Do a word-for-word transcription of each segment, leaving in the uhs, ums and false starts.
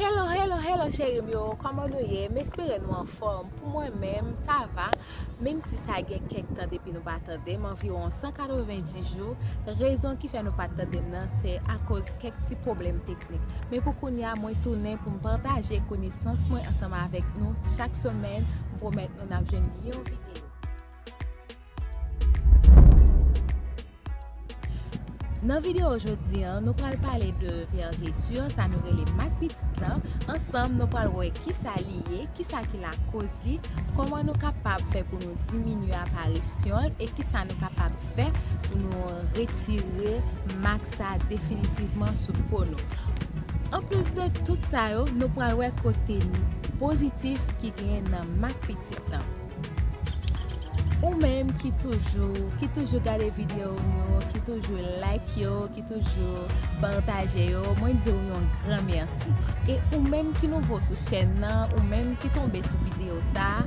Hello, hello, hello, cheri m yo, kòman nou ye? M espere nou anfòm. Pou mwen menm, sa va. Menm si sa gen kèk tan depi nou pa tande m, anviwon san katrevenndis jou. Rezon ki fè nou pa t tande m nan, se akoz kèk ti pwoblèm teknik. Men pou kounye a, mwen tounen pou m pataje konesans mwen ansanm avèk nou chak semèn. M pwomèt nou n ap jwenn yon videyo. Nan videyo jodi a, nou pral pale de vèjeti, sa nou rele mak pitit lan. Ansanm, nou pral wè kisa li ye, kisa ki lakoz li, kòman nou kapab fè pou nou diminye aparisyon l, e kisa nou kapab fè pou nou retire mak sa definitivman sou po nou. Anplis de tout sa yo, nou pral wè kote pozitif ki genyen nan mak pitit lan. Ou menm ki toujou, ki toujou gade videyo m yo, ki toujou like yo, ki toujou pataje yo, mwen di w yon gran mèsi. E ou menm ki nouvo sou chèn nan, ou menm ki tonbe sou videyo sa,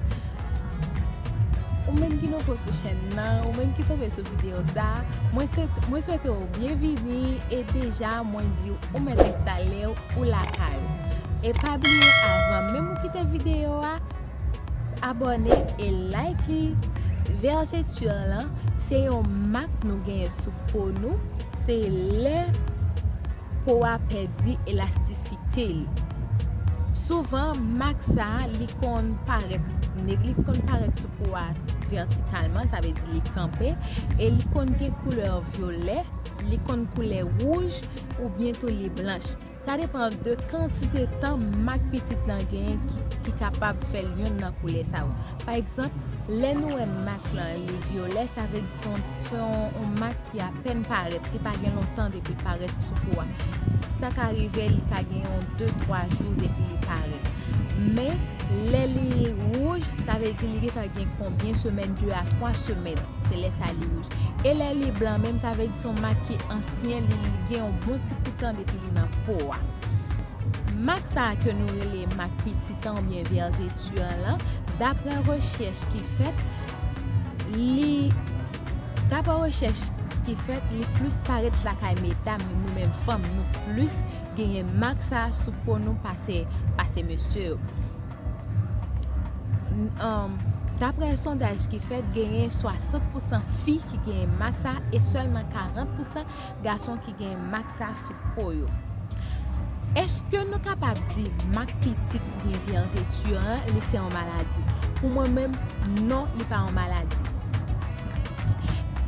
ou menm ki nouvo sou chèn nan, ou menm ki tonbe sou videyo sa, mwen swete, mwen swete w byenvini e deja mwen di w ou mèt enstale w ou lakay ou. E pa bliye, avan menm ou kite videyo a, abòne e like li. Vèjeti lan, se yon mak nou genyen sou po nou. Se lè po a pèdi elastisite li. Souvan, mak sa, li konn parèt nèg, li konn parèt sou po a vètikalman, sa vle di li kanpe, e li konn gen koulè vyolè, li konn koulè wouj, oubyen tou li blanch. Sa depann de kantite tan mak pitit lan genyen ki, ki kapab fè l yonn nan koulè sa yo. Pa egzanp, lè nou wè mak lan li vyolè, sa vle di se yon, se yon, yon mak ki apèn parèt, ki pa gen lontan depi l parèt sou po a. Sa ka rive li ka gen yon de, twa jou depi li parèt. Men, lè li wouj, sa vle di li gentan gen konbyen semèn, de a twa semèn. Se lè sa li wouj. E lè li blan menm, sa vle di se yon mak ki ansyen, li, li gen yon bon ti kou tan depi li nan po a. Mak sa a ke nou rele mak pitit lan oubyen vèjeti lan, daprè rechèch ki fèt, li, daprè rechèch ki fèt, li plis parèt lakay medam, nou menm fanm, nou plis genyen mak sa a sou po nou pase, pase mesye yo. N-, um, daprè sondaj ki fèt, genyen swasant pousan fi ki genyen mak sa e sèlman karant pousan gason ki genyen mak sa sou po yo. Èske nou kapab di mak pitit oubyen vèjeti an, li se yon maladi? Pou mwen menm, non, li pa yon maladi.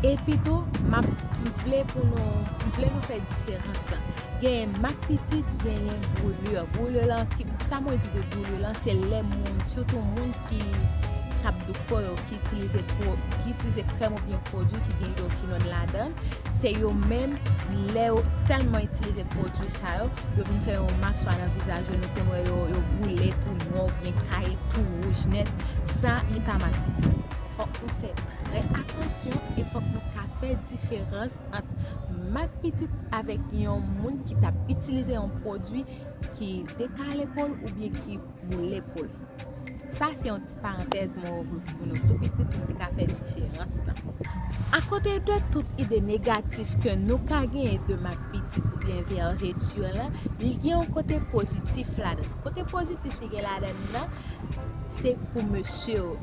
Epi tou, m ap, m vle pou nou, m vle nou fè diferans lan. Genyen mak pitit, genyen brilure. Brilure lan, ki, sa mwen di de brilure lan, se lè moun, sitou moun ki k ap douk po yo, ki itilize po, ki itilize krèm oubyen pwodui ki gen idwokinòn ladan l, se yo menm, lè yo tèlman itilize pwodui sa yo, yo vin fè yon mak swa nan vizaj yo, nou konn wè yo, yo boule tou nwa oubyen kay tou wouj nèt. Sa, li pa mak pitit. Fòk nou fè trè atansyon e fòk nou ka fè diferans ant mak pitit avèk yon moun ki t ap itilize yon pwodui ki dekale po l oubyen ki boule po l. Sa se yon ti parantèz mwen ouvri pou nou tou piti pou nou te ka fè diferans lan. Akote de tout ide negatif ke nou ka genyen de mak pitit oubyen vèjeti lan, li gen yon kote pozitif ladan. Kote pozitif li gen ladan nan, se pou mesye yo.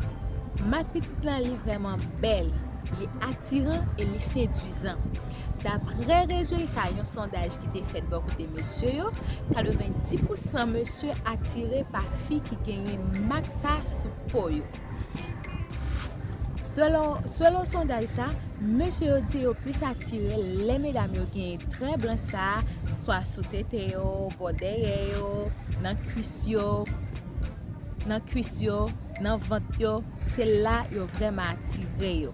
Mak pitit lan, li vrèman bèl, li atiran e li sedwizan. Daprè rezilta yon sondaj ki te fèt bò kote mesye yo, katrevenndis pousan mesye atire pa fi ki genyen mak sa sou po yo. Selon, selon sondaj sa, mesye yo di yo plis atire lè medam yo genyen trè blanch sa, swa sou tete yo, bò dèyè yo, nan kwis yo, nan kwis yo, nan vant yo, se la yo vrèman atire yo.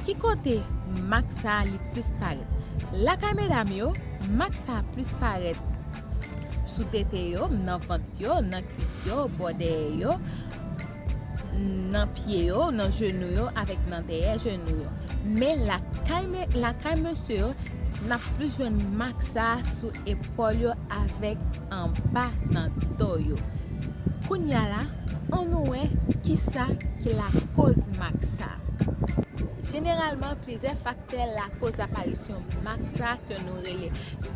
Ki kote mak sa li plis parèt? Lakay medam yo, mak sa plis parèt sou tete yo, nan vant yo, nan kwis yo, bò dèyè yo, nan pye yo, nan jenou yo, avèk nan dèyè jenou yo. Men lakay me-, lakay mesye yo, n ap plis jwenn mak sa sou epòl yo avèk anba nan do yo. Kounye a la, ann nou wè kisa ki lakoz mak sa. Jeneralman, plizyè faktè lakoz aparisyon mak sa ke nou rele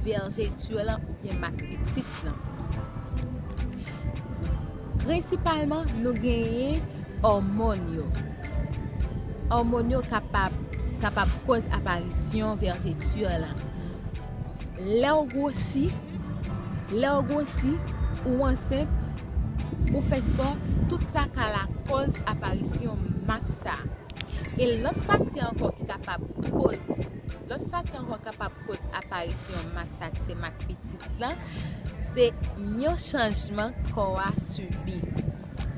vèjeti lan oubyen mak pitit lan. Prensipalman, nou genyen òmòn yo. Òmòn yo kapab, kapab koz aparisyon vèjeti lan. Lè w gwosi, lè w gwosi, ou ansent, ou fè spò, tout sa ka lakoz aparisyon mak sa. E lòt faktè ankò ki kapab koz, lòt faktè ankò kapab koz aparisyon mak sa, ki se mak pitit lan, se yon chanjman kò a sibi.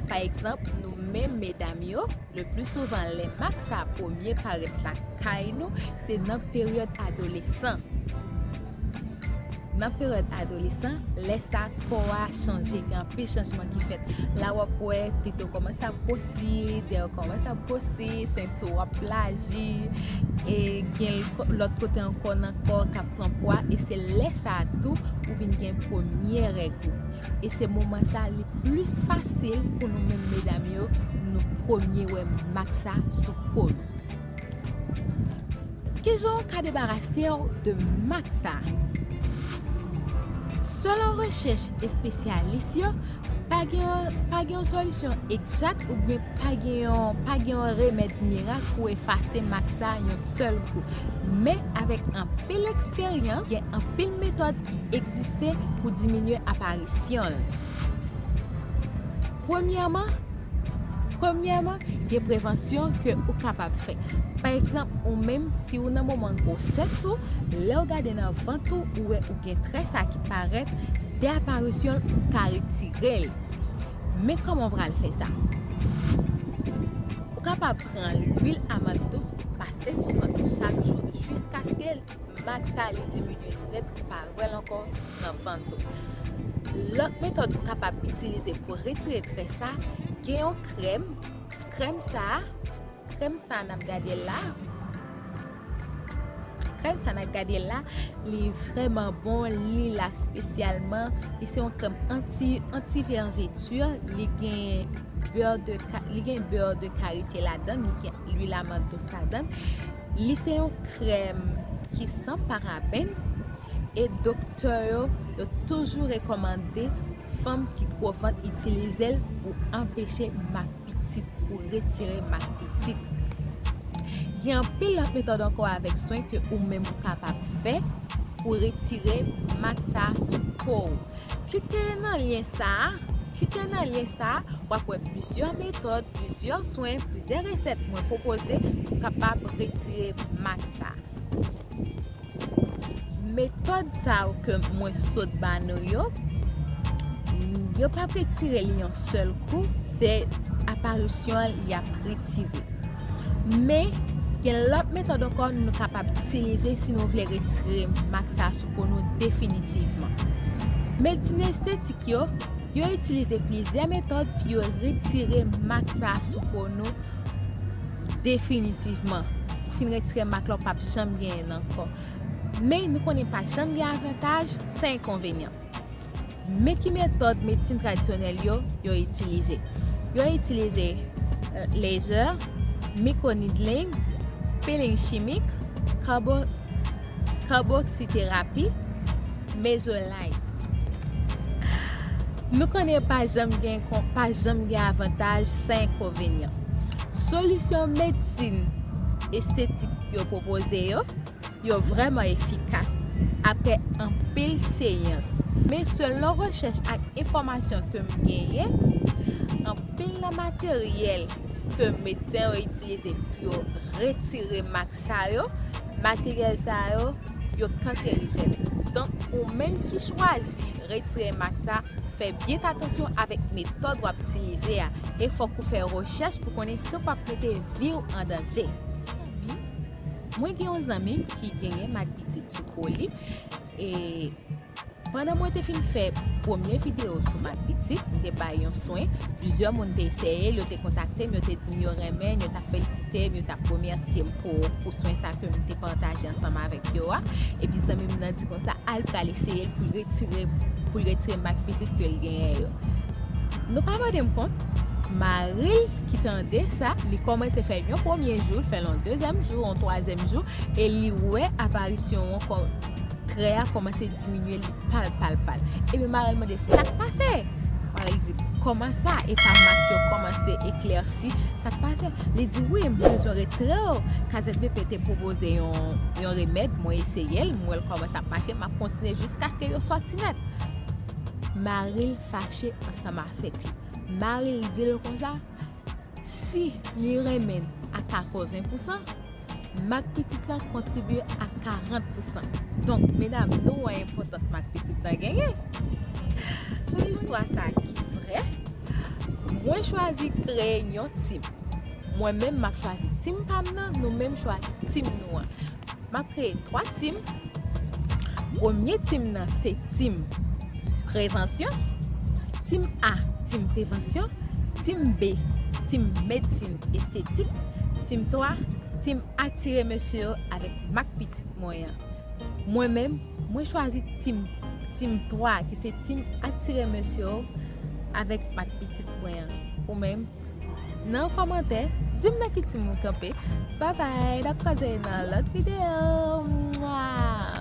Pa egzanp, nou menm medam yo, le pli souvan lè mak sa premye parèt lakay nou, se nan peryòd adolesan. Nan peryòd adolesan, lè sa kò a chanje, gen anpil chanjman ki fèt. La w ap wè tete w kòmanse ap gwosi, dèyè w kòmanse ap gwosi, senti w ap laji, e gen lòt kote ankò nan kò k ap pran pwa, e se lè sa tou ou vin gen premye règ ou. E se moman sa li plis fasil pou nou menm medam yo, nou premye wè mak sa sou po nou. Kijan w ka debarase w de mak sa? Selon rechèch espesyalis yo, pa gen, pa gen yon solisyon egzak oubyen pa gen yon, pa gen yon remèd mirak pou efase mak sa yon sèl kou. Men avèk anpil eksperyans, gen anpil metòd ki egziste pou diminye aparisyon l. Premyèman, premyèman, gen prevansyon ke ou kapab fè. Pa egzanp, ou menm, si ou nan moman gwosès ou, lè w gade nan vant ou, ou wè ou gen trè sa ki parèt, dè aparisyon l, ou ka retire l. Men kòman w pral fè sa? Ou kapab pran lwil amann dous, pase sou vant ou chak jou jiskaske mak sa li diminye nèt, ou pa wè l ankò nan vant ou. Lòt metòd ou kapab itilize pou retire trè sa, gen yon krèm. Krèm sa, krèm sa n ap gade l la. Krèm sa n ap gade l la, li vrèman bon, li la espesyalman, li se yon krèm anti, anti vèjeti, li gen bè de ka-, li gen bè de karite ladan, li gen lwil amann dous ladan. Li se yon krèm ki san paraben e doktè yo, yo toujou rekòmande fanm ki gwo vant itilize l pou anpeche mak pitit, pou retire mak pitit. Gen anpil lòt metòd ankò avèk swen ke ou menm ou kapab fè pou retire mak sa sou po w. Klike nan lyen sa a, klike nan lyen sa a, w ap wè plizyè metòd, plizyè swen, plizyè resèt mwen pwopoze pou kapab retire mak sa. Metòd sa yo ke mwen sot ba nou yo, yo p ap retire li yon sèl kou, se aparisyon an y ap retire. Men, gen lòt metòd ankò nou kapab itilize si nou vle retire mak sa sou po nou definitivman. Medsen estetik yo, yo itilize plizyè metòd pou yo retire mak sa sou po nou definitivman. Ou fin retire mak la, ou p ap janm genyen l ankò. Men nou konnen pa janm gen avantaj san enkonvenyan. Men ki metòd medsin tradisyonèl yo, yo itilize. Yo itilize, euh, laser, microneedling, peeling chimik, karbo-, karboksiterapi, Mesoline. Nou konnen pa janm gen kon-, pa janm gen avantaj san enkonvenyan. Solisyon medsin estetik yo pwopoze yo, yo vrèman efikas apre anpil seyans. Men selon rechèch ak enfòmasyon ke m genyen, anpil nan materyèl ke medsen yo itilize pou yo retire mak sa yo, materyèl sa yo, yo kanserijèn. Donk, ou menm ki chwazi retire mak sa, fè byen atansyon avèk metòd w ap itilize a. E fòk ou fè rechèch pou konnen si w p ap mete vi w an danje. Mwen gen yon zanmi m ki genyen mak pitit sou po li. E pandan mwen te fin fè premye videyo sou mak pitit, m te bay yon swen. Plizyè moun te eseye l, yo te kontakte m, yo te di m yo renmen, yo t ap felisite m, yo t ap remèsye m pou, pou swen sa ke m te pataje ansanm avèk yo a. Epi zanmi m nan di konsa, al pral eseye l pou l retire, pou l retire mak pitit ke l genyen yo. Nou pa mande m kont, Mari l ki tande sa, li kòmanse fè yon premye jou, l fè l yon dezyèm jou, yon twazyèm jou, e li wè aparisyon an kò-, trè a kòmanse diminye, li pal, pal, pal. Ebyen, mari l mande, "Sa k pase?" Mari l di, "Kòman sa?" Epa mak yo kòmanse eklèsi. "Sa k pase?" Li di, "Wi, m bezwen retire w. K Z B P te pwopoze yon, yon remèd, mwen eseye l, m wè l kòmanse ap mache, m ap kontinye jiskaske yo sòti nèt." Mari l fache ansanm avèk li. Mari l di l konsa, si li renmen l a katreven pousan, mak pitit lan kontribye a karant pousan. Donk, medam, nou wè enpòtans mak pitit lan genyen. Sou istwa sa ki vrè, mwen chwazi kreye yon tim. Mwen menm, m ap chwazi tim pa m nan, nou menm chwazi tim nou an. M ap kreye twa tim. Premye tim nan se tim prevansyon. Tim A, tim prevansyon. Tim B, tim medsin estetik. Tim twa, tim atire mesye yo avèk mak pitit mwen an. Mwen menm, mwen chwazi tim, tim twa, ki se tim atire mesye yo avèk mak pitit mwen an. Ou menm, nan kòmantè, di m nan ki tim ou kanpe. Babay, n ap kwaze nan lòt videyo. Mwa!